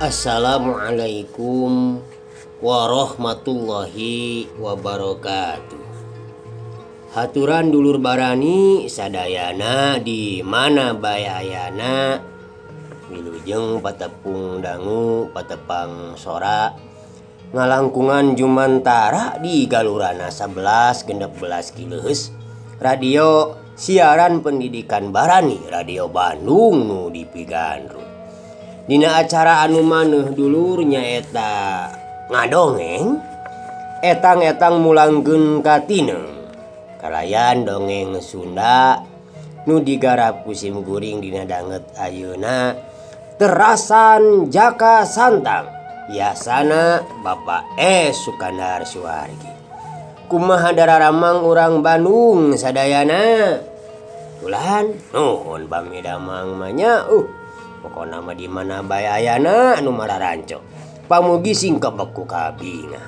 Assalamualaikum warahmatullahi wabarakatuh. Haturan dulur barani sadayana di mana bae ayana wilujeng patepung dangu patepang sora ngalangkungan jumantara di galurana 11 16 kilohertz radio siaran pendidikan Barani Radio Bandung nu dipigandrung. Dina acara anu maneuh dulur nyaeta ngadongeng etang-etang mulangkeun ka tineung kalayan dongeng Sunda nu digarap ku sim kuring dina danget ayeuna terasan Jaka Santang yasana Bapak E Sukandar Suwargi. Kumaha dararamang urang Bandung sadayana ulan nuhun bami damang mah nya pokona mah di mana bae ayana anu mararanco pamugi sing kebek ku kabinga.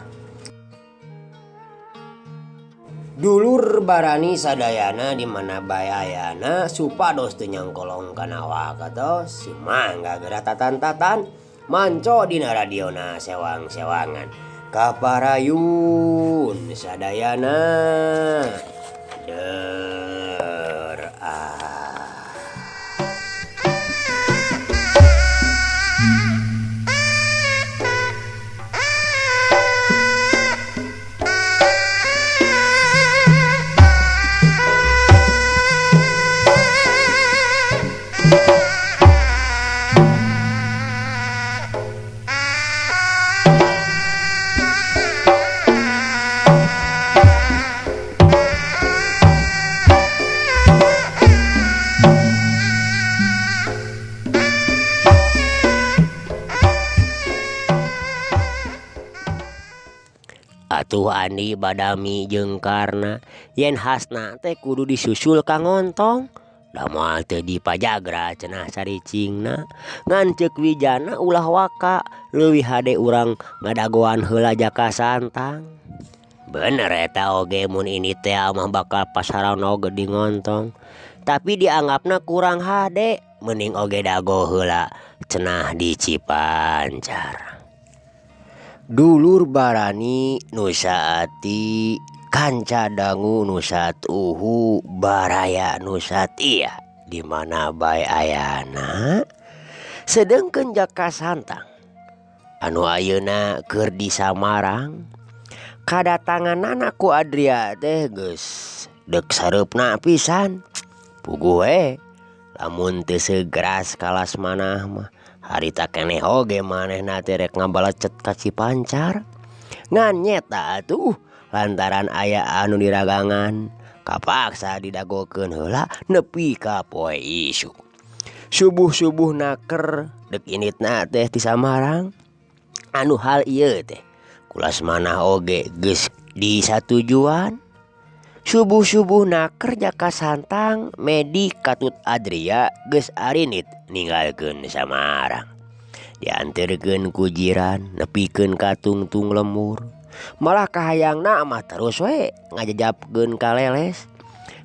Dulur barani sadayana di mana bae ayana supados teu nyangkolong kana wakatos sumangga geura tatan-tatan manco dina radiona sewang-sewangan kaparayun sadayana der ah. Atuh Andi Badami jeung Karna yen Hasna teh kudu disusul ka ngontong da moal teu dipajagra cenah caricingna ngan ceuk Wijana ulah waka leuwih hade urang ngadagoan heula Jaka Santang. Bener eta oge mun ini teh mah bakal pasarana di ngontong tapi dianggapna kurang hade mending oge dago heula cenah di Cipancar. Dulur barani nu saati kanca dangu nu satuhu baraya nu satia di mana bae ayana sedengkeun Jaka Santang anu ayeuna keur di Samarang kadatanganana ku Adria teh geus deuk sareupna pisan puguh we lamun teu seugras kalas manah mah harita keneh oge manehna teh rek ngabalecet ka Cipancar ngan nyeta atuh lantaran aya anu diragangan kapaksa didagokeun heula nepi ka poe isuk. Subuh-subuh naker deuk inditna teh ti Samarang anu hal ieu teh kulas manah oge geus disatujuan. Subuh-subuh naker Jaka Santang Medi katut Adria geus arinit ninggalkeun Samarang. Dianterkeun ku jiran nepikeun ka tungtung lemur. Malah kahayangna mah terus we ngajajapkeun ka leles.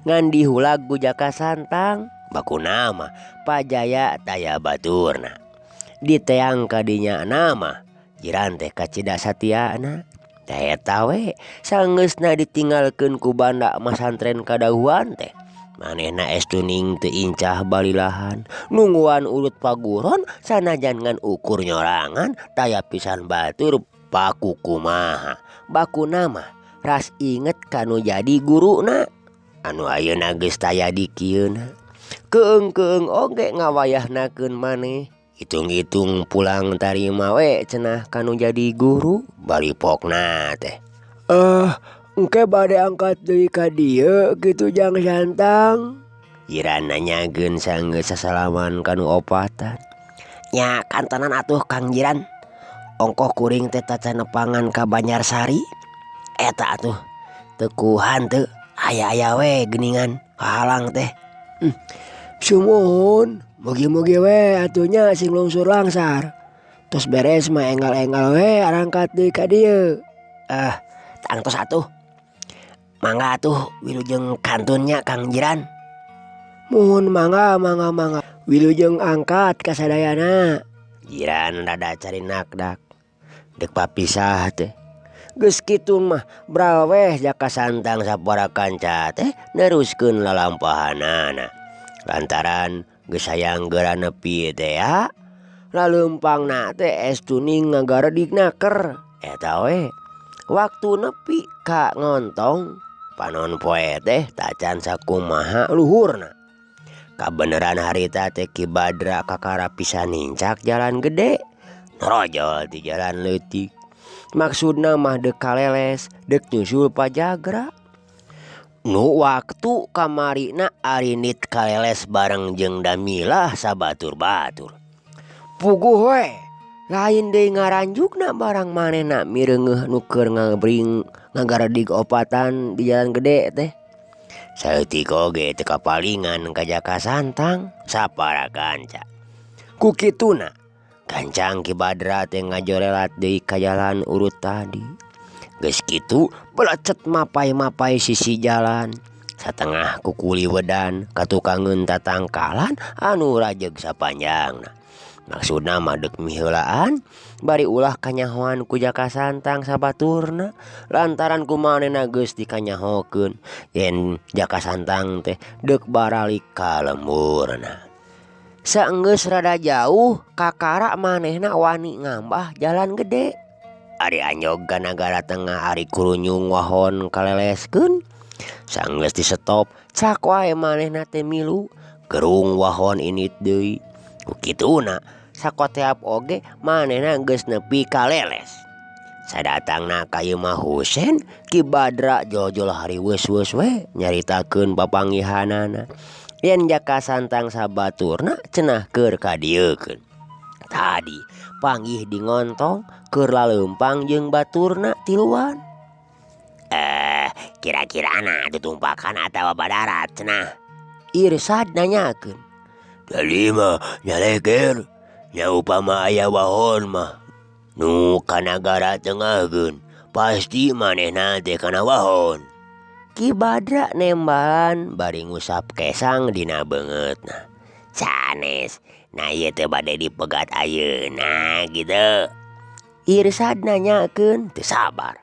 Ngan dihulag ku Jaka Santang bakuna mah pajaya taya baturna. Diteang ka dinya mah jiran teh kacida satiana. Tah eta we sangeusna ditinggalkeun ku banda masantren kadahuan teh. Manehna estuning teu incah balilahan nungguan urut paguron sanajan ngan ukur nyorangan taya pisan batur paku kumaha. Bakuna mah ras inget kanu jadi guruna anu ayeuna geus taya di kieuna. Keung-keung oge ngawayahnakeun maneh. Hitung-hitung pulang tarima we cenah kanu jadi guru balipokna teh. Engke bade angkat deui ka dieu kitu Jang Santang. Jiran nanyakeun sanggeus sasalaman kanu opatan. Nya kantonan atuh Kang Jiran. Ongkoh kuring teh tacan nepangan ka Banjarsari. Eta atuh teu kuhan teu aya-aya we geuningan kahalang teh. Sumuhun mugi-mugi we atuh nya sing lungsur langsar. Tos beres mah enggal-enggal we arangkat deui ka dieu. Tangtos atuh. Mangga atuh wilujeng kantunnya Kang Jiran. Muhun mangga mangga mangga wilujeng angkat kasadayana. Jiran rada carinakdak dek papisah teh. Geus kitu mah braweh Jaka Santang sapara kanca teh neruskeun lalampahanana. Lantaran geus hayang geura nepi tea laleumpangna teh es tuning ngagaredig naker eta we. Waktu nepi ka Ngontong panon poe teh tacan sakumaha luhurna. Kabeneran harita teh Ki Badra kakara pisan nincak jalan gede norojol ti jalan leutik. Maksudna mah deuk kaleles deuk nyusul Pajagra. Nu waktu kamarina arinit kaleles bareng jeung Damilah sabatur-batur. Puguh we lain deui ngaranjukna barang manehna mireungeuh nu keur ngabring ngagaredig opatan di jalan gede teh. Saeutik oge teu kapalingan ka Jaka Santang sapara kanca. Ku kituna gancang Ki Badra teh ngajorelat deui ka jalan urut tadi. Geus kitu belecet mapay-mapay sisi jalan. Satengah kukuliwedan katukangeun tatangkalan anu rajeg sapanjangna. Maksudna mah deuk miheulaan bari ulah kanyahoan ku Jaka Santang sabaturna lantaran ku manehna geus dikanyahokeun yen Jaka Santang teh deuk baralik ka lemburna. Saenggeus rada jauh kakara manehna wani ngambah jalan gede. Ari anjog ka nagara tengah ari kurunyung wahon kaleleskeun. Saenggeus disetop cak wae manehna teh milu gerung wahon init deui. Ku kituna sakoteap oge manehna geus nepi ka leles. Sadatangna ka imah Husen Ki Badra jol-jol hariweus-weus we nyaritakeun papanggihanana. Yen Jaka Santang sabaturna cenah keur kadieukeun. Tadi panggih di Ngontong keur laleumpang jeung baturna tiluan. Kira-kirana tutumpakan atawa badarat cenah. Irsad nanyakeun. Tadi mah nyaleker nya upama aya wahon mah nu ka nagara tengahkeun pasti manehna teh kana wahon. Ki Badra nembalan bari ngusap kesang dina beungeutna. Sanes, nah ieu teh bade dipegat ayeuna kitu. Irsad nanyakeun teu sabar.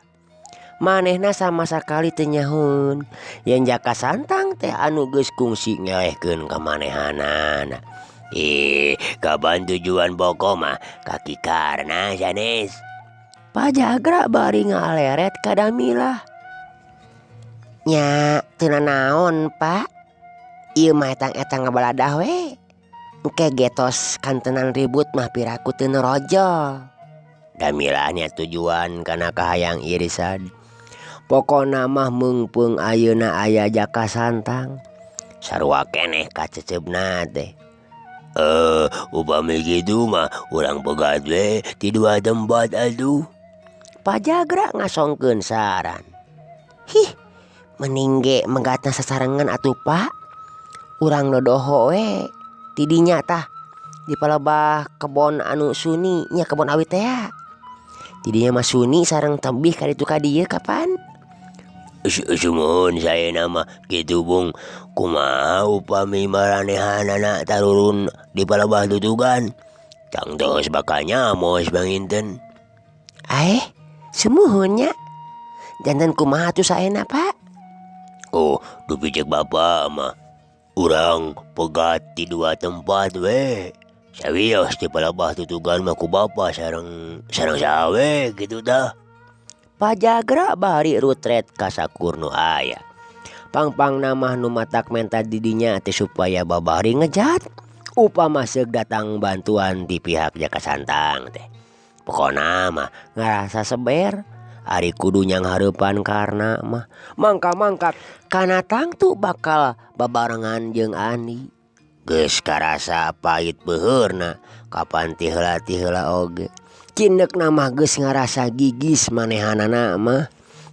Manehna sama sakali teu nyahoeun yen Jaka Santang teh anu geus kungsi ngelehkeun ka manehanana. Ih, kapan tujuan pokok mah ka Ki Karna sanes. Pajagra bari ngaleret ka Damilah. Nya teu nanaon, Pak. Ieu mah etang-etang ngabaladah we. Engke getos kantenan ribut mah piraku teu norojol. Damilah nya tujuan kana kahayang Irsad. Pokona mah meungpeung ayeuna aya Jaka Santang. Sarua keneh kaceceupna teh. Upami kitu mah urang pegat we ti dua tempat atuh. Pajagra ngasongkeun saran. Hih, mending ge megatna sasarengan atuh, Pak. Urang dodoho we ti dinya tah di palebah kebon anu suni nya kebon awi tea. Ti dinya mah suni sareng tebih ka ditu ka dieu kapan? Sumuhun saena mah kitu Bung. Kumaha upami maranehanana tarurun di palebah tutugan? Tangtos bakal nyamos panginten. Aeh, sumuhun nya. Janten kumaha atuh saena, Pak? Oh, dupi cek bapa mah urang pegat di dua tempat we. Sawios di palebah tutugan mah ku bapa sareng sareng saha we kitu tah. Pajagra bari rutret ka sakur nu aya. Pangpangna mah nu matak menta di dinya teh supaya babari ngejat. Upama seuk datang bantuan ti pihak Jaka Santang teh. Pokona mah ngarasa seber ari kudu nyanghareupan Karna mah mangka-mangka kana tangtu bakal babarengan jeung Andi. Geus karasa pahit beuheurna kapan ti heula ti heula oge. Cindekna mah geus ngarasa gigis manehanana mah.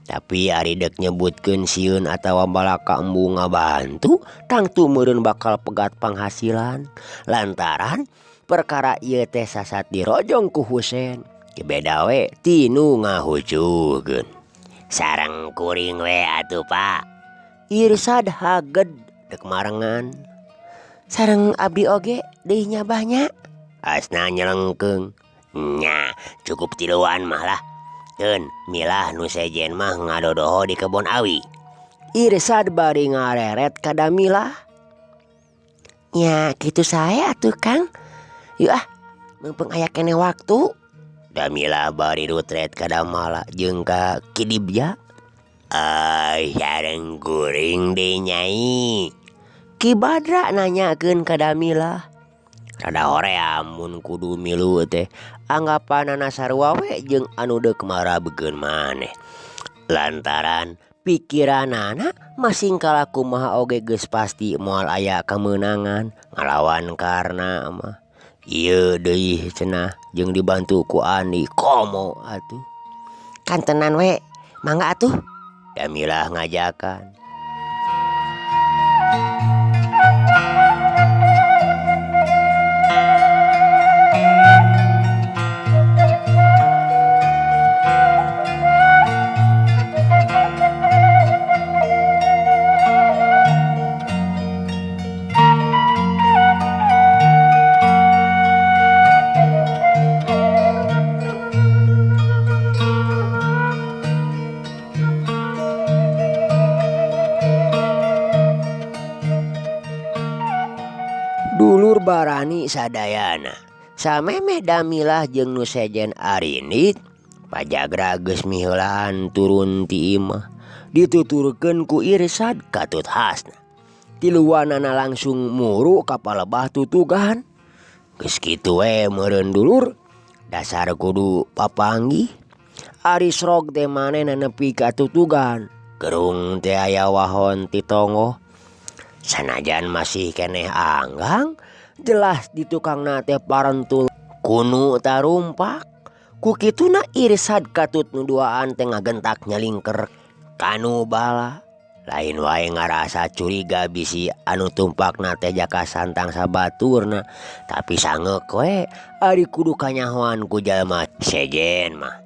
Tapi ari deuk nyebutkeun sieun atawa balaka embung ngabantu tangtu meureun bakal pegat panghasilan. Lantaran perkara ieu teh sasat dirojong ku Husen. Beda we ti nu ngahucuhkeun. Sareng kuring we atuh, Pak. Irsad haged dek marengan. Sareng abdi oge deui nya bah nya. Asna nyelengkeung. Nya, cukup tiluan mah lah. Keun, milah nu sejen mah ngadodoho di kebon awi. Irsad bari ngareret ka Damilah. Nya, kitu sae atuh Kang. Yuk ah, mumpung aya keneh waktu. Damilah bari rutret ka Damala jeung ka Kidibja. Ai sareng kuring deui Nyai. Ki Badra nanyakeun ka Damilah. Rada hoream mun kudu milu teh anggapanana sarua we jeung anu deuk marabkeun maneh. Lantaran pikiranana masing kalah kumaha oge geus pasti moal aya kamenangan ngalawan Karna mah. Ieu deui cenah jeung dibantu ku Andi komo atuh. Kantenan we, mangga atuh. Damilah ngajakan. Dulur barani sadayana samemeh Damilah jeung nu sejen arinit Pajagra geus miheulaan turun ti imah dituturkeun ku Irsad katut Hasna. Tiluanana langsung muru ka palebah tutugan. Geus kitu we meureun dulur dasar kudu papanggih. Ari srog teh manehna nepi ka tutugan. Gerung teh aya wahon ti tonggoh. Sanajan masih keneh anggang jelas di tukangna teh parentul kunu tarumpak. Ku kituna Irsad katut nu duaan teh ngagentak nyalingker kanu bala. Lain wae ngarasa curiga bisi anu tumpakna teh Jaka Santang sabaturna, tapi sangeuk we ari kudu kanyahoan ku jalma sejen mah.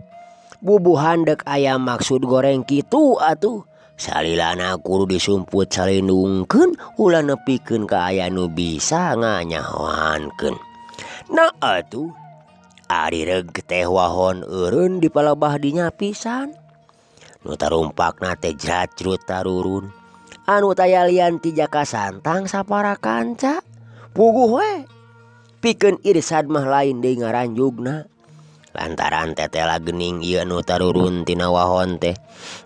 Bubuhan deuk aya maksud goreng kitu atuh. Salilana kudu disumput salindungkeun ulah nepikeun ka aya nu bisa nganyahoankeun. Nah atuh ari reug teh wahon eureun di palebah dinya pisan. Nu tarumpakna teh jrajrut tarurun. Anu taya lian ti Jaka Santang sapara kanca. Puguh we. Pikeun Irsad mah lain deui ngaranjugna. Lantaran tetela gening ieu nu tarurun tina wahon teh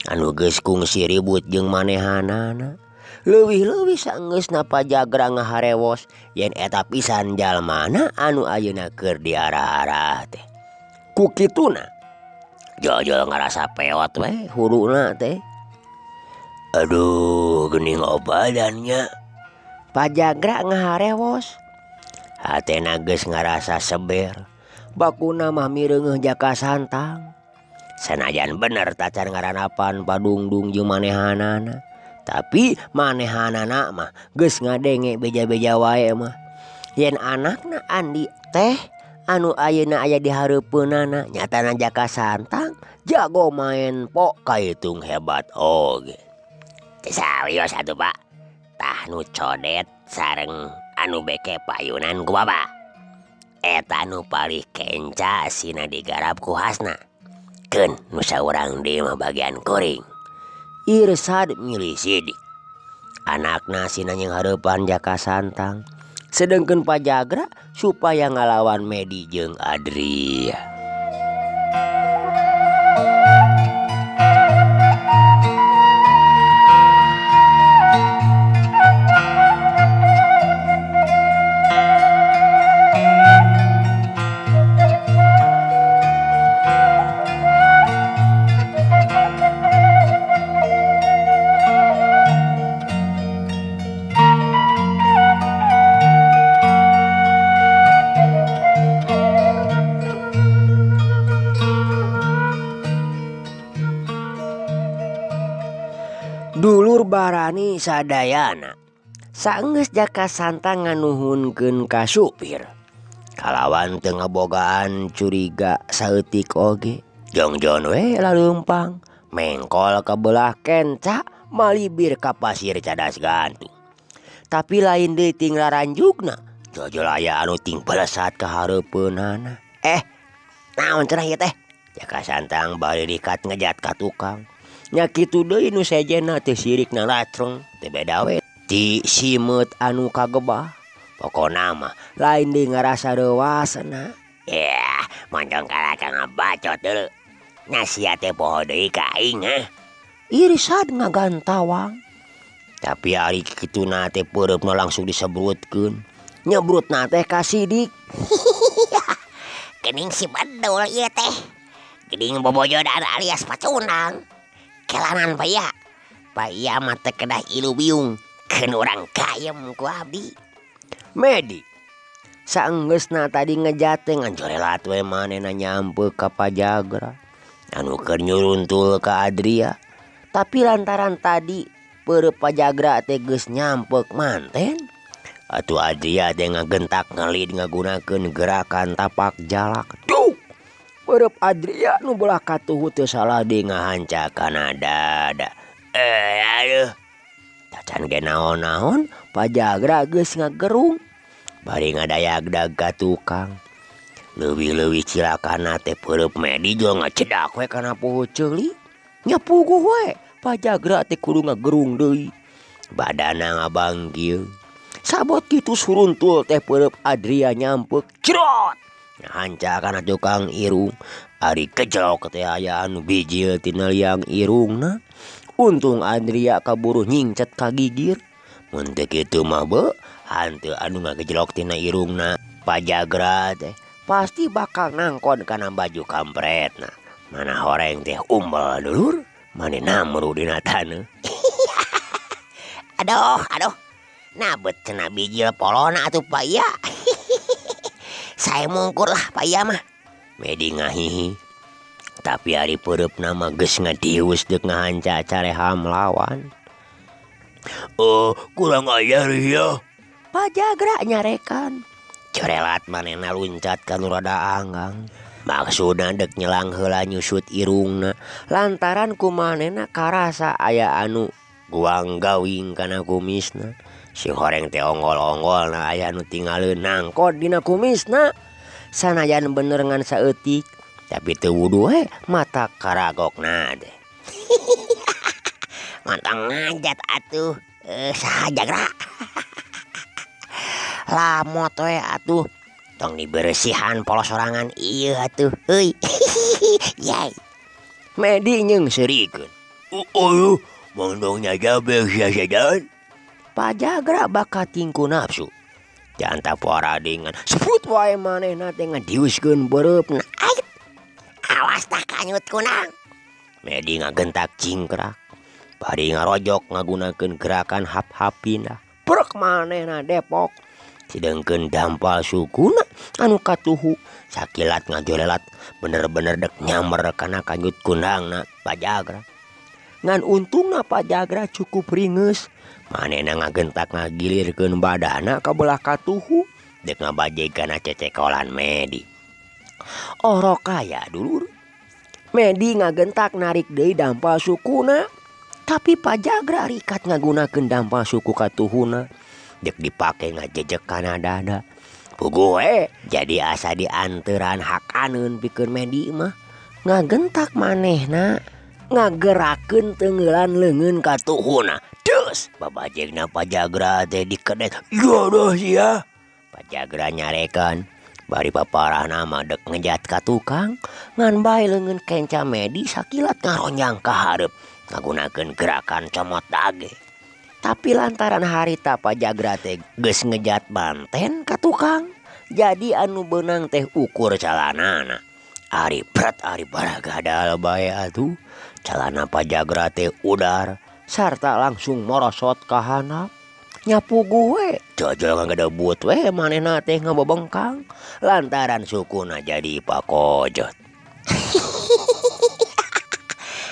anu geus kungsi ribut jeung manehanana. Leuwih-leuwih saenggeusna Pajagra ngaharewos yen eta pisan jalmana anu ayeuna keur diarah-arah teh. Ku kituna jol-jol ngarasa peot we huruna teh. Aduh geuning obadannya. Pajagra ngaharewos. Hatena geus ngarasa seber. Bakuna mah mireungeuh Jaka Santang. Sanajan bener tacan ngaranapan Padungdung jeung manehanana, tapi manehanana mah geus ngadenge beja-beja wae mah. Yen anakna Andi teh anu ayeuna aya di hareupeunana nyatana Jaka Santang jago main pok kaitung hebat oge. Teu sawios atuh Pak. Tah nu codet sareng anu beke payunan ku Bapak. Eta nu palih kenca sina digarap ku Hasna. Keun nu saurang deui mah bagian kuring. Irsad milih sidik. Anakna sina jeung hareupan Jaka Santang. Sedengkeun Pajagra supaya ngalawan Medi jeung Adria. Dulur barani sadayana saenggeus Jaka Santang nganuhunkeun ka supir kalawan teu ngabogaan curiga saeutik oge. Jongjon we laleumpang mengkol ka belah kenca malibir ka pasir cadas gantung. Tapi lain deui ting laranjugna Jojol aya anu ting balesat ka hareupeunana. Naon cenah ieu teh? Jaka Santang bari rikat ngejat ka tukang. Nya kitu deui nu sejenna teh sirikna lacreng teu beda we ti simeut anu kagebah. Pokona mah lain deui ngarasa reuasna. Yah, moncong kalaka ngabacot deuleu. Nya sia teh poho deui ka aing hah. Irsad ngagantawang. Tapi ari kituna teh peureupna langsung disebrutkeun. Nyebrutna teh ka Sidik. Geuning si bedul ieu teh. Geuning bobojodan alias pacundang. Kelanan paya. Paya mah teu kedah ilu biung. Keun urang kayem ku abdi. Medi saenggeusna tadi ngejat teh ngancorelat we manehna nyampe ka Pajagra. Anu keur nyuruntul ka Adria. Tapi lantaran tadi peureub Pajagra teh geus nyampek manten. Atuh Adria teh ngagentak ngelid ngagunakeun gerakan tapak jalak. Duh! Peureub Adria nu belah katuhu teu salah deui ngahanca kana dada. Aduh. Tacan ge naon-naon Pajagra geus ngagerung. Bari ngadayagdag ka tukang. Leuwih-leuwih cilakana teh peureub Medi jual ngacedak we kana poho ceuli. Nya puguh we Pajagra teh kudu ngagerung deui. Badana ngabangkil. Sabot kitu suruntul teh peureub Adria nyampek cerot. Ngahanca kana tukang irung. Ari kejlok teh aya anu bijil tina liang irungna. Untung Adria kaburu nyingcet ka gigir. Mun teu kitu mah beuh hanteu anu ngagejlok tina irungna Pajagra teh pasti bakal nangkon kana baju kampretna. Mana horeng teh umbel dulur, mane namru dina taneuh. Aduh, aduh. Nabet cenah bijil polona atuh Pak Iya. Saya mungkur lah Pak Iya mah. Medi ngahihi. Tapi ari peureupna mah geus ngadius deuk ngahanca careham lawan. Oh, kurang ajar ya. Pajagra nyarekan. Corelat manehna luncat ka nu rada anggang. Maksudna dek nyelang heula nyusut irungna. Lantaran ku manehna karasa aya anu guang gawing kana kumisna. Si horeng teh ongol-ongolna aya anu tingaleun nangkot dina kumisna. Sanajan bener ngan saeutik, tapi teu wuduh we mata karagokna teh. Mantang ngajat atuh, saha Jagra. Lamot we atuh. Tong diberesihan polos sorangan ieu atuh. Heuy. Yai. Medi nyeungseurikeun. Oh, mondong nyajabek sia sedan. Pajagra bakating ku nafsu. Janta poradingan sebut wae manehna teh ngadiuskeun beureupna. Ait. Awas tah kanyut kunang. Medi ngagentak cingkrak. Bari ngarojok ngagunakeun gerakan hap-hap pindah. Brek manehna depok. Sedengkeun dampal sukuna anu katuhu sakilat ngajolelat bener-bener dek nyamber kana kanyut kundangna Pajagra. Ngan untungna Pajagra cukup ringeus. Manehna ngagentak ngagilirkeun badana ka belah katuhu dek ngabajeg kana cecekolan Medi. Orok kaya dulur. Medi ngagentak narik deui dampal sukuna. Tapi Pajagra rikat ngagunakeun dampal suku katuhuna. Dek dipake ngajejek kana dada. Puguh we jadi asa dianteran hakaneun pikeun Medi mah. Ngagentak manehna ngagerakeun teungeulan leungeun katuhuna. Deus babajegna Pajagra teh dikedet. Jodoh sia. Pajagra nyarekan. Bari paparahna mah dek ngejat ka tukang. Ngan bae leungeun kenca Medi sakilat ngaronjang ka hareup. Ngagunakeun gerakan comot dage. Tapi lantaran harita Pajagra teh geus ngejat banten ka tukang. Jadi anu beunang teh ukur calanana. Ari pret ari baragadal bae atuh. Calana Pajagra teh udar sarta langsung morosot ka handap. Nya puguh we jojol ngagedebut we manehna teh ngabebengkang lantaran sukuna jadi pakojot.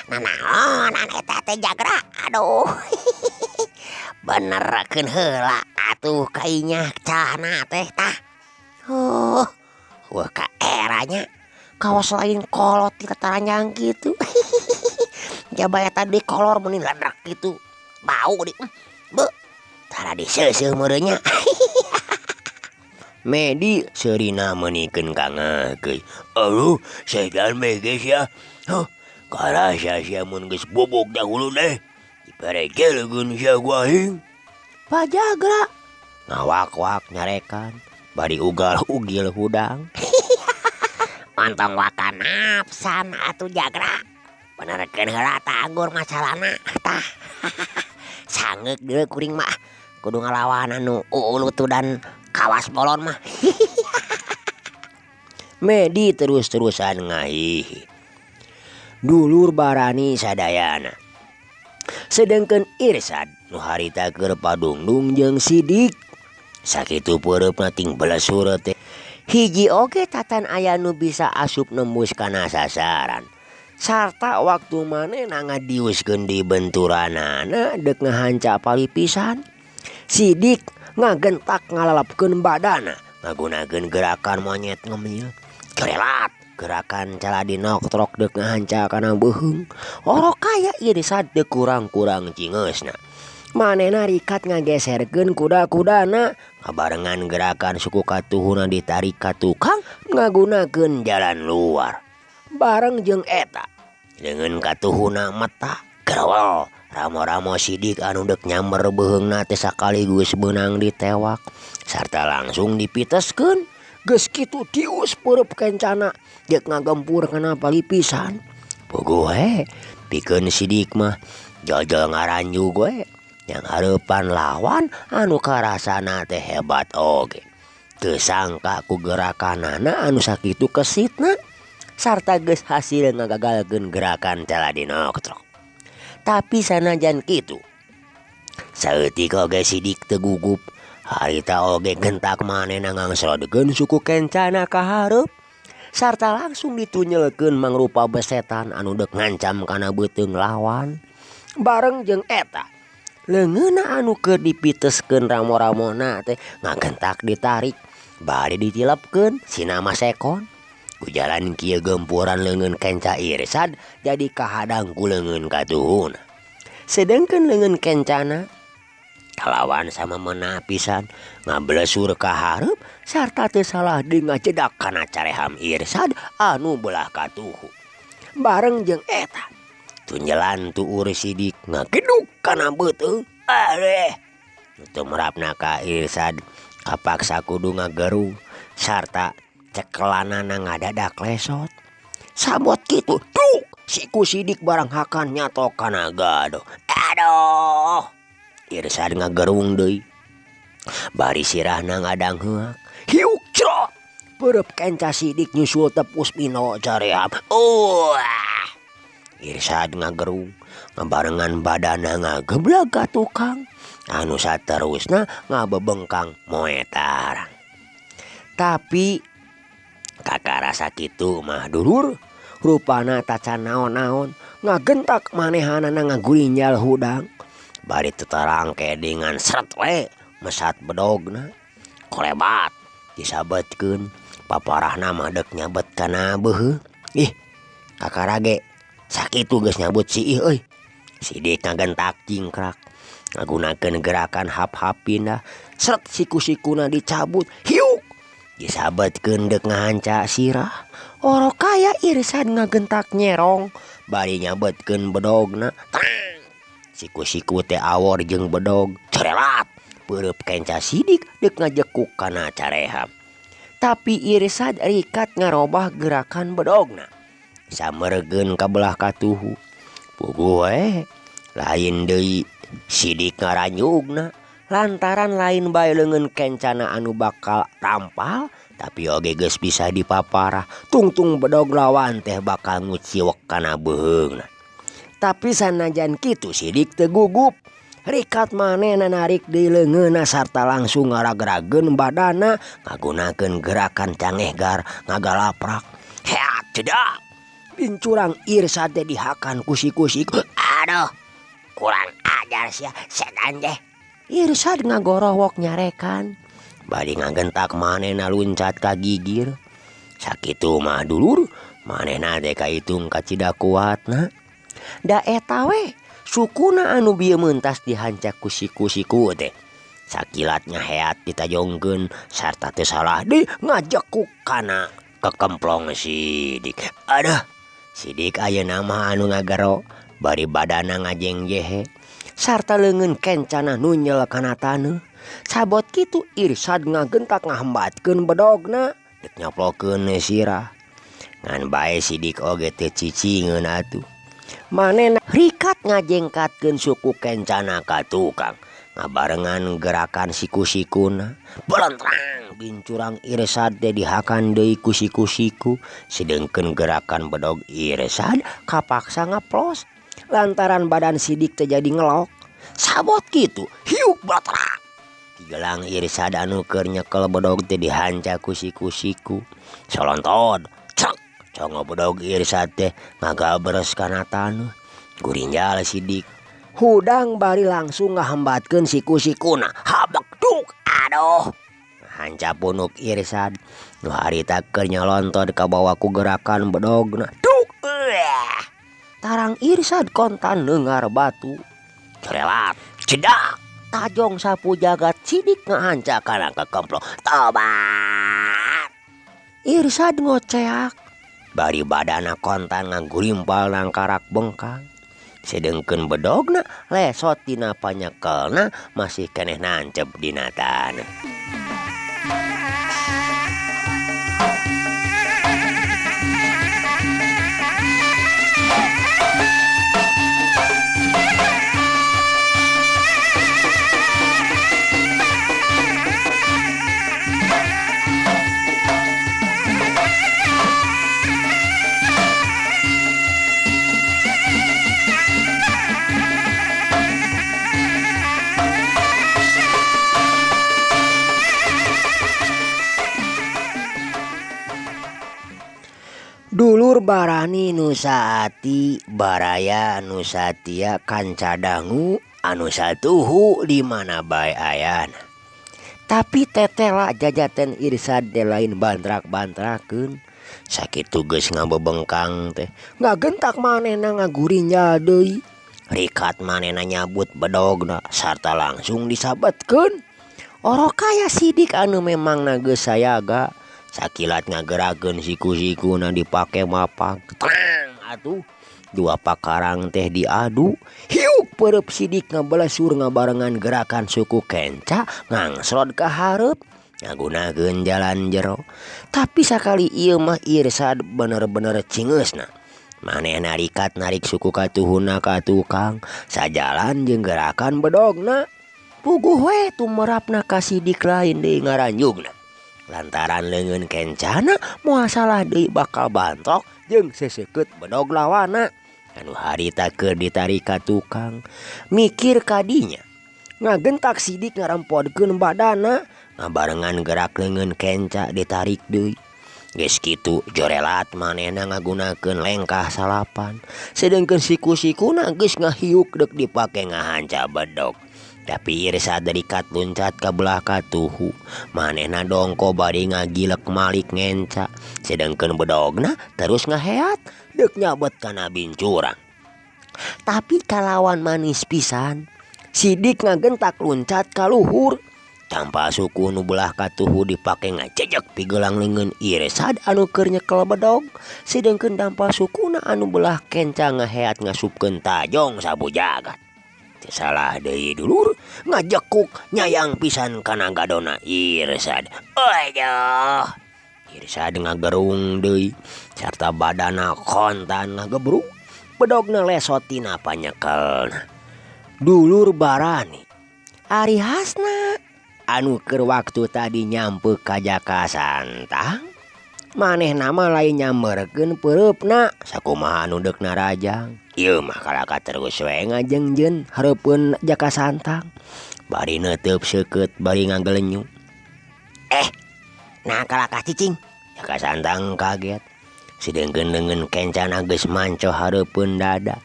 Nanaonan eta teh Jagra. Aduh. Benerkeun heula atuh kainya cana teh tah. Wah ka eranya kawas lain kolot ti tataranjang kitu. Jaba eta di kolor meni ledek kitu. Bau di. Beuh. Tara diseuseuh meureun nya. Medi seurina meunikeun ka ngaheukeui. Aduh setan bae geus sia. Huh karasa sia mun geus bubuk dahulu teh diperejelkeun sia ku aing. Pajagra ngawak-wak nyarekan bari ugal-ugil hudang. Ontong waka nafsan atuh Jagra. Benerkeun heula tah anggur masalahna tah. Sangeuk deui kuring mah kudu ngalawan anu uulutu dan kawas bolon mah. Medi terus-terusan ngahihi. Dulur barani sadayana. Sedengkeun Irsad nu harita keur padungdung jeung Sidik. Sakitu peureupna ting belesur teh. Hiji oge tatan aya nu bisa asup nembus kana sasaran. Sarta waktu manehna ngadiuskeun di benturanana deuk ngahanca palipisan. Sidik ngagentak ngalalapkeun badana ngagunakeun gerakan monyet ngemil. Corelat gerakan caladi noktrok deuk ngahanca kana beuheung. Orok kaya Irsad teu kurang-kurang cingeusna. Manehna rikat ngageserkeun kuda-kudana ngabarengan gerakan suku katuhuna ditarik ka tukang ngagunakeun jalan luar. Bareng jeung eta leungeun katuhuna meta gerewel ramo-ramo Sidik anu deuk nyamber beuheungna teh sakaligus beunang ditewak sarta langsung dipiteskeun. Geus kitu dius peureub kencana deuk ngagempur kana palipisan. Puguh we pikeun Sidik mah jol-jol ngaranjug we. Yang hareupan lawan anu karasana teh hebat oge. Teu sangka ku gerakanana anu sakitu kesitna sarta geus hasil ngagagalkeun gerakan caladinoktrok. Tapi sanajan kitu saeutik oge Sidik teu gugup. Harita oge gentak manehna ngangsrodkeun suku kencana ka hareup sarta langsung ditunyelkeun mangrupa besetan anu deuk ngancam kana beuteung lawan. Bareng jeung eta leungeunna anu keur dipiteskeun ramo-ramona teh ngagentak ditarik bari ditilepkeun sinama sekon. Ku jalan kieu gempuran leungeun kenca Irsad jadi kahadang ku leungeun katuhuna. Sedengkeun leungeun kencana kalawan sama menapisan ngablesur ka hareup sarta teu salah deui ngajedak kana careham Irsad anu belah katuhu. Bareng jeung eta tunjelan tuur Sidik ngageduk kana beuteung. Areh nu teu merapna ka Irsad kapaksa kudu ngagerung sarta cekelanana ngadadak lesot. Sabot kitu duk siku Sidik barang hakan nyatok kana gado. Aduh. Irsad ngagerung deui bari sirahna ngadangheak. Hiuk crot peureub kenca Sidik nyusul tepus pino caream. Uah. Irsad ngagerung ngabarengan badana ngageblag ka tukang anu saterusna ngabebengkang moetarang. Tapi kakarasa kitu mah dulur rupana tacan naon-naon ngagentak manehanana ngagurinjal hudang bari tetarangke dengan seret we mesat bedogna kolebat disabetkeun paparahna mah deuk nyabet kana beuheuh. Ih kakarage sakitu geus nyabut si ih euy. Sidik ngagentak jingkrak ngagunakeun gerakan hap-hap pindah seret siku-sikuna dicabut hiuk disabetkeun deuk ngahanca sirah. Orok kaya Irsad ngagentak nyerong bari nyabetkeun bedogna. Tang siku-siku teh awor jeung bedog corelat peureub kenca Sidik deuk ngajekuk kana careham. Tapi Irsad rikat ngarobah gerakan bedogna samergeun ka belah katuhu. Puguh we lain deui Sidik ngaranyugna lantaran lain bae leungeun kencana anu bakal rampal tapi oge geus bisa dipaparah tungtung bedog lawan teh bakal nguciwek kana beuheungna. Tapi sanajan kitu Sidik teu gugup. Rikat manehna narik deui leungeunna sarta langsung ngaragrageun badana ngagunakeun gerakan cangehgar ngagalaprak. Heat cedak. Pincurang Irsad teh dihakan ku siku-siku. Aduh, kurang ajar sia setan teh. Irsad ngagorowok nyarekan bari ngagentak manehna luncat ka gigir. Sakitu mah dulur manehna teh kaitung kacida kuatna. Da eta we sukuna anu bieu meuntas dihancak ku siku-siku teh. Sakilat nyaheat ditajongkeun sarta teu salah deui ngajekuk kana kekemplong Sidik. Aduh, Sidik ayeuna mah anu ngagero bari badana ngajengjehe sarta leungeun kencana nunyel kana taneuh. Sabot kitu Irsad ngagentak ngahambatkeun bedogna dek nyoplokeun sirah. Ngan bae Sidik oge teu cicingeun atuh. Manehna rikat ngajengkatkeun suku kencana ka tukang ngabarengan gerakan siku-sikuna. Belentrang bincurang Irsad teh dihakan deui ku siku-siku sedengkeun gerakan bedog Irsad kapaksa ngaplos lantaran badan Sidik teh jadi ngelok. Sabot kitu hiuk batrak. Gelang Irsad anu keur nyekel bedog teh dihanca ku siku-siku. Solontod cek congo bedog Irsad teh ngagabres kana taneuh. Gurinjal Sidik hudang bari langsung ngahambatkeun siku-sikuna. Habek duk aduh. Hanca punuk Irsad nu harita keur nyolontod kabawa ku gerakan bedogna. Duk eueuh. Tarang Irsad kontan neungar batu. Corelat cedak tajong sapu jagat Sidik ngahanca kana kekemplong. Tobat. Irsad ngoceak bari badana kontan ngagurimpal nangkarak bengkang. Sedengkeun bedogna lesot dina panyekelna masih keneh nancep dina taneuh. Dulur barani nu saati baraya nu satia kanca dangu anu satuhu di mana bae ayana. Tapi tetela jajaten Irsad teh lain bantrak-bantrakeun. Sakitu geus ngabebengkang teh ngagentak manehna ngagurinjal deui. Rikat manehna nyabut bedogna sarta langsung disabetkeun. Orok kaya Sidik anu memangna geus sayaga. Sakilat ngagerakeun siku-sikuna dipake mapak. Trang atuh dua pakarang teh diadu. Hiuk peureub Sidik ngabalesur ngabarengan gerakan suku kenca ngangsrod ka hareup ngagunakeun jalan jero. Tapi sakali ieu mah Irsad bener-bener cingeusna. Manehna rikat narik suku katuhuna ka tukang sajalan jeung gerakan bedogna. Puguh we tumerapna ka Sidik lain deui ngaranjugna. Lantaran leungeun kencana moal salah deui bakal bantrok jeung seseukeut bedog lawana. Anu harita keur ditarik ka tukang mikir kadinya ngagentak Sidik ngarempodkeun badana ngabarengan gerak leungeun kenca ditarik deui. Geus kitu jorelat manehna ngagunakeun lengkah salapan sedengkeun siku-sikuna geus ngahiuk deuk dipake ngahanca bedog. Tapi Irsad rikat luncat ka belah katuhu. Manehna dongko bari ngagilek malik ngenca sedengkeun bedogna terus ngaheat deuk nyabet kana bincurang. Tapi kalawan manis pisan Sidik ngagentak luncat ka luhur. Tanpa suku nu belah katuhu dipake ngajejek pigelang leungeun Irsad anu keur nyekel bedog sedengkeun dampal sukuna anu belah kenca ngaheat ngasupkeun tajong sapu jagat. Salah deui dulur ngajekuk nyayang pisan kana gadona Irsad. Aduh. Irsad ngagerung deui sarta badana kontan ngagebrug bedogna lesot tina panyekelna. Dulur barani ari Hasna anu keur waktu tadi nyampe ka Jaka Santang manehna mah lain nyamberkeun peureupna sakumaha anu deuk narajang. Ieu mah kalaka terus we ngajengjeun hareupeun Jaka Santang bari neuteub seukeut bari ngagelenyu. Nah kalaka cicing. Jaka Santang kaget sedengkeun leungeun kencana geus manco hareupeun dada.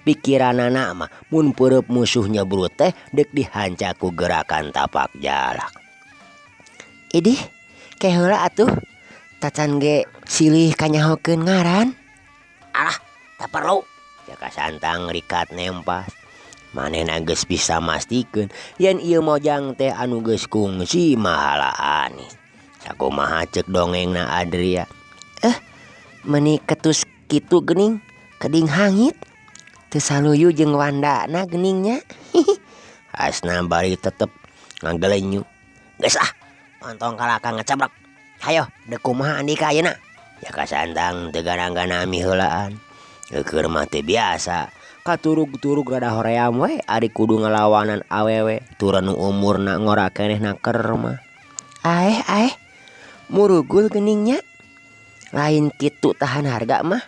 Pikiranana mah mun peureub musuh nyebrut teh deuk dihanca ku gerakan tapak jalak. Idih ke heula atuh tacan ge silih kanyahokeun ngaran. Alah, tak perlu. Jaka Santang rikat nempas. Manehna geus bisa mastikeun yen ieu mojang teh anu geus kungsi mahala anis. Sakumaha ceuk dongengna Adria. Meuni ketus kitu geuning keding hangit. Teu saluyu jeung wandana geuning nya. Hasna bari tetep ngagelenyu. Geus ah, ontong kalaka ngacabrek. Hayo deuk kumaha Andika ayeuna? Jaka Santang teu garang-ganami heulaan. Eukeur mah teu biasa. Katurug-turug rada hoream we ari kudu ngalawanan awewe turun nu umurna ngora keneh naker mah. Aeh aeh murugul geuning nya. Lain kitu tahan harga mah.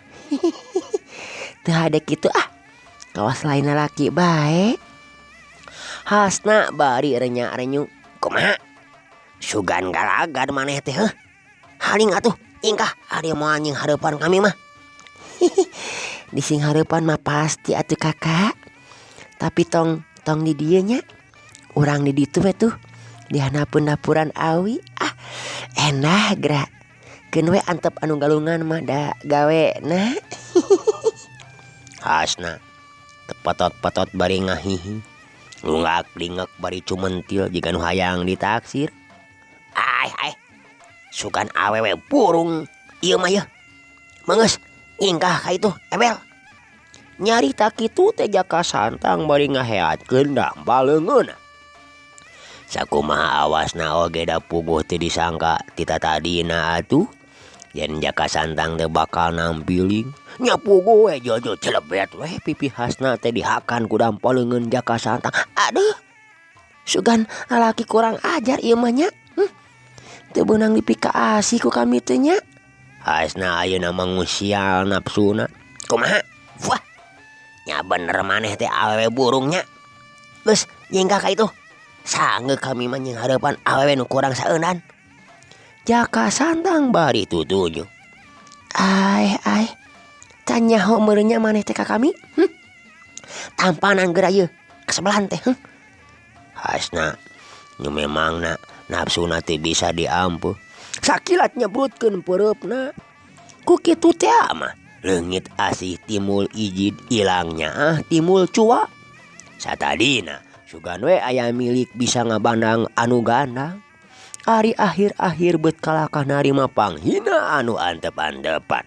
Teu hade kitu ah. Kawas lain lalaki bae. Hasna bari renya-renyu. Kumaha? Sugan galagan maneh teh heuh. Haling atuh ingkah ari moal nying hareupan kami mah. Di sing hareupan mah pasti atuh kakak. Tapi tong tong di dieu nya. Urang di ditu we tuh. Di handapeun dapuran awi. Ah, enah geura. Keun we antep anu galungan mah da gawena. Hasna tepetot-petot bari ngahihi. Lunggak lingek bari cumentil jiga nu hayang ditaksir. Aih aih. Sugan awewe burung ieu mah yeuh. Meungeus ingkah ka itu ebel. Nyarita kitu teh Jaka Santang bari ngaheatkeun dampal leungeunna. Sakumaha awasna oge da puguh teu disangka ti tatadina atuh. Yen Jaka Santang teh bakal nampiling. Nya puguh we jojo celebet we pipi Hasna teh dihakan ku dampal leungeun Jaka Santang. Aduh. Sugan lalaki kurang ajar ieu mah nya. Teu beunang dipikaasih ku kami teh nya. Hasna ayeuna mah ngusial napsuna. Kumaha? Wah. Nya bener maneh teh awewe burung nya. Geus nyingkah ka itu. Sangeuk kami mah nying hareupan awewe nu kurang saeunan. Jaka Santang bari tutuju. Aeh aeh. Can nyaho meureun nya maneh teh ka kami? Tampanan geura ieu kasebelahan teh. Hasna nu memangna nafsuna teu bisa diampuh. Sakilat nyebrutkeun peureupna. Ku kitu teh mah leungit asih timul ijid ilang nyaah timul cua. Satadina sugan we aya milik bisa ngabandang anu gandang. Ari akhir-akhir beut kalakah narima panghina anu antep-antepan.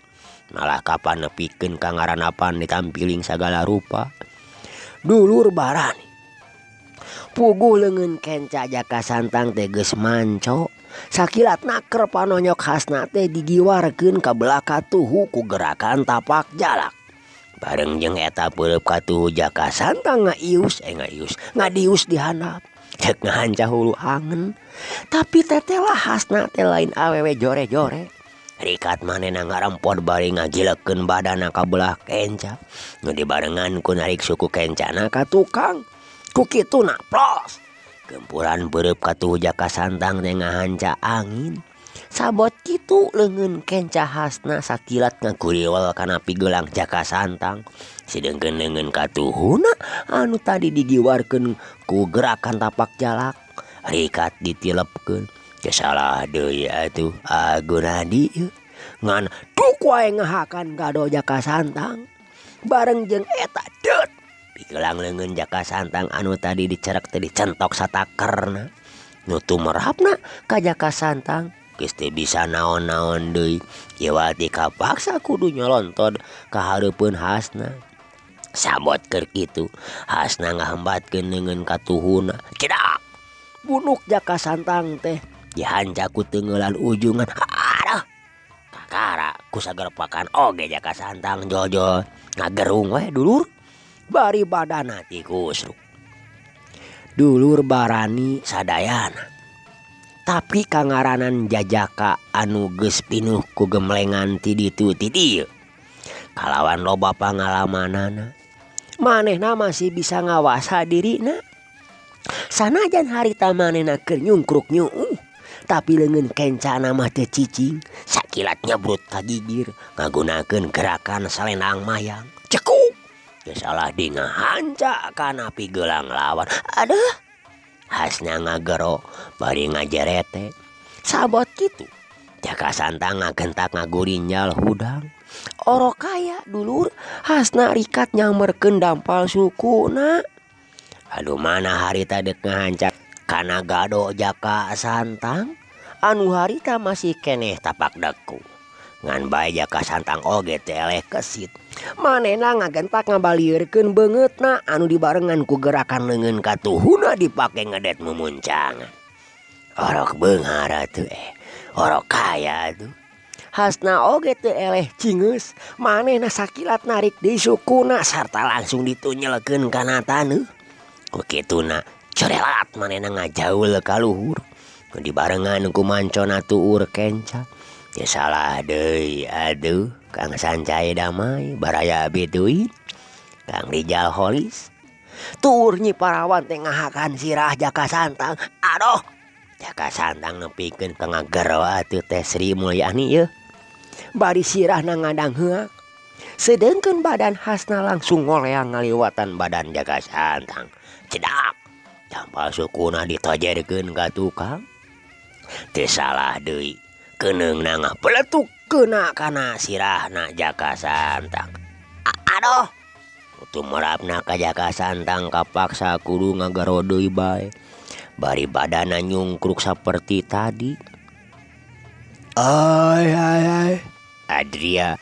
Malah kapan nepikeun ka ngaranapan ditampiling sagala rupa. Dulur barani. Puguh leungeun kenca Jaka Santang teh geus manco. Sakilat naker panonyok Hasna teh digiwarkeun ka belah katuhu ku gerakan tapak jalak. Bareng jeung eta peureub katuhu Jaka Santang ngaius ngadius di handap. Cek ngahanca hulu angen. Tapi tetelah Hasna teh lain awewe jore-jore. Rikat manehna ngarempot bari ngagilekeun badana ka belah kenca. Nu dibarengan ku narik suku kencana ka tukang. Ku kituna plos. Gempuran peureub katuhu Jaka Santang teh ngahanca angin. Sabot kitu leungeun kenca Hasna sakilat ngaguriwel kana pigelang Jaka Santang. Sedengkeun leungeun katuhuna anu tadi digiwarkeun ku gerakan tapak jalak. Rikat ditilepkeun. Teu salah deui atuh Agunadi ieu. Ngan duk wae ngahakan gado Jaka Santang. Bareng jeung eta deut pigelang leungeun Jaka Santang anu tadi dicerek teh dicentok satakerna. Nu tumerapna ka Jaka Santang geus teu bisa naon-naon deui. Iwati kapaksa kudu nyolontod ka hareupeun Hasna. Sabot keur kitu Hasna ngahembatkeun leungeun katuhuna. Cedak bunuk Jaka Santang teh dihanca ku teungeulan ujungan. Aduh kakara ku sagerpakan oge Jaka Santang jojol ngagerung we dulur bari badana tikusruk. Dulur barani sadayana. Tapi kangaranan jajaka anu geus pinuh ku gemlengan ti ditu ti dieu. Kalawan loba pangalamanana. Manehna masih bisa ngawasa dirina. Sanajan harita manehna keur nyungkruk nyuuh. Tapi leungeun kencana mah teu cicing. Sakilat nyebrut ka gigir ngagunakeun gerakan salendang mayang. Cekuk. Teu salah di ngahanca kana pigelang lawan. Aduh. Hasna ngagero bari ngajerete. Sabot kitu Jaka Santang ngagentak ngagurinjal hudang. Orok kaya dulur Hasna rikat nyamerkeun dampal sukuna. Aduh mana harita dek ngahancat kana gado Jaka Santang anu harita masih keneh tapak deku. Ngan bae Jaka Santang oge teh eleh kesit. Manehna ngagentak ngabalieurkeun beungeutna anu dibarengan ku gerakan leungeun katuhuna dipake ngedet mumuncangan. Orok beunghar atuh orok kaya atuh. Hasna oge teu eleh cingeus, manehna sakilat narik deui sukuna sarta langsung ditunyelkeun kana taneuh. Ku kituna corelat manehna ngajaul ka luhur. Nu dibarengan ku mancona tuur kenca. Teu salah deui atuh Kang Sancai Damai baraya Bituin Kang Rijal Holis. Tuur Nyi Parawan teh ngahakan sirah Jaka Santang. Aduh, Jaka Santang nepikeun ka ngagero atuh teh Sri Mulyani yeuh. Bari sirahna ngadang heuak. Sedengkeun badan Hasna langsung ngoleang ngaliwatan badan Jaka Santang. Cedak, tampal sukuna ditojerkeun ka tukang. Teu salah deui, keuneungna ngapeletuk keuna kana sirahna Jaka Santang. Aduh, tumerapna ka Jaka Santang kapaksa kudu ngagero deui bae. Bari badanna nyungkruk saperti tadi. Ai ai ai. Adria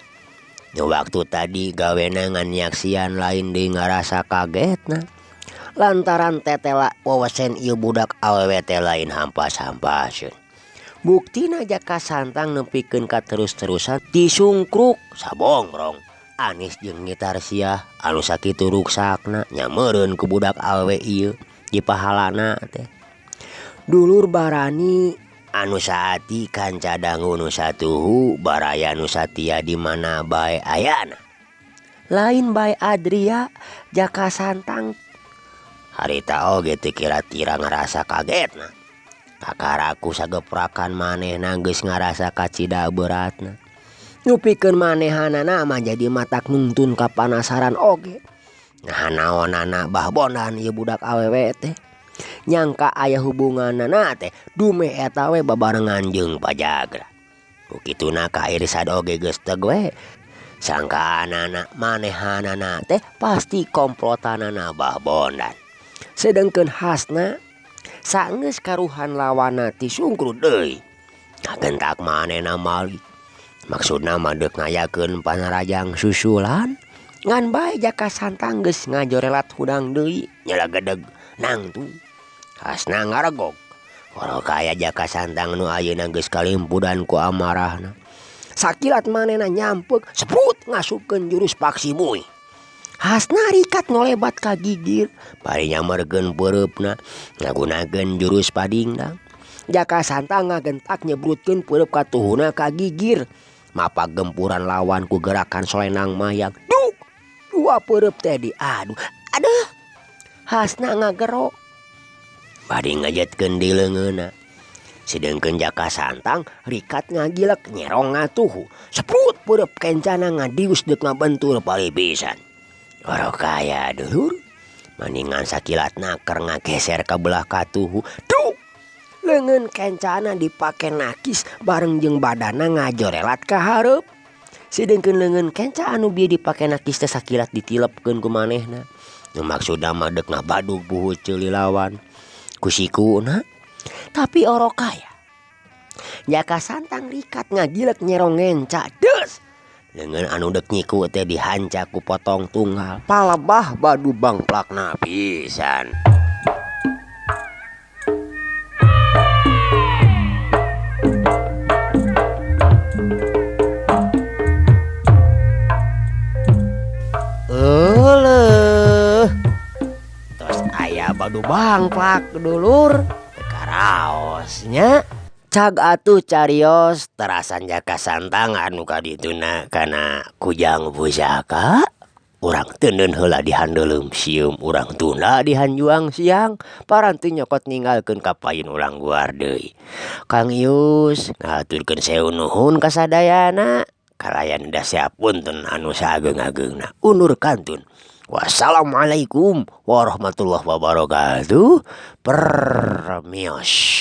nu waktu tadi gawena ngan nyaksian lain deui ngarasa kagetna. Lantaran tetela wewesen ieu budak awewe teh lain hampas-hampaseun. Buktina Jaka Santang nepikeun ka terus-terusan disungkruk sabongrong. Anis jeung Nyi Tarsiah anu sakitu ruksakna nyameureun ku budak awewe ieu dipahalana teh. Dulur barani anu saati kanca dangu nu satuhu baraya nu satia di mana bae ayana. Lain bae Adria Jaka Santang harita oge teu kira-kira ngarasa kagetna. Kakaraku sageprakan manehna geus ngarasa kacida beratna. Nyupikeun manehanana mah jadi matak nungtun kapanasaran oge. Nah naonana bah bondan ieu budak awewe teh. Nyangka aya hubunganana teh dumeh eta we babarengan jeung Pajagra. Ku kituna ka Irsad oge geus teg we. Sangkaanana manehanana teh pasti komplotanana bah bondan. Sedengkeun Hasna saenggeus karuhan lawanna ti sungkrut deui. Ngagentak manehna mali. Maksudna mah deuk ngayakeun panarajang susulan. Ngan bae Jaka Santang geus ngajorelat hudang deui nyelegedeg nangtung. Hasna ngaregog. Orok kaya Jaka Santang nu ayeuna geus kalimpudan ku amarahna. Sakilat manehna nyampeuk seprut ngasupkeun jurus Paksi Mui. Hasna rikat ngolebat ka gigir bari nyamerkeun peureupna ngagunakeun jurus Padingdang. Jaka Santang ngagentak nyebrutkeun peureub katuhuna ka gigir. Mapak gempuran lawan ku gerakan solenang mayang. Duk! Dua peureub teh diadu. Aduh! Hasna ngagero. Bari ngajetkeun di leungeunna. Sedengkeun Jaka Santang rikat ngagilek nyerong ngatuhu. Seprut peureub kencana ngadius deuk ngabentur palibisan. Orok kaya dulur. Maningan sakilat naker ngageser ka belah katuhu. Duk! Leungeun kencana dipake nakis bareng jeung badana ngajorelat ka hareup. Sedengkeun leungeun kenca anu bieu dipake nakis teh sakilat ditilepkeun ku manehna. Nu maksudna mah deuk ngabadug buhut ceuli lawan ku sikuna. Tapi orok kaya. Jaka Santang rikat ngagilek nyerong ngenca. Des! Leungeun anu deuk nyiku teh dihanca ku potong tunggal. Palebah badu bangplakna pisan. Euleuh. Tos aya badu bangplak dulur. Teu karaosnya. Cag atuh carios terasan Jaka Santang anu kadituna kana kujang pusaka. Urang teuneun heula di handeuleum sieum urang tunda di hanjuang siang paranti nyokot ninggalkeun ka payun urang guar deui. Kang Ius ngahaturkeun sewu nuhun ka sadayana kalayan da punten anu saageng-agengna undur kantun. Wassalamualaikum warahmatullahi wabarakatuh. Permios.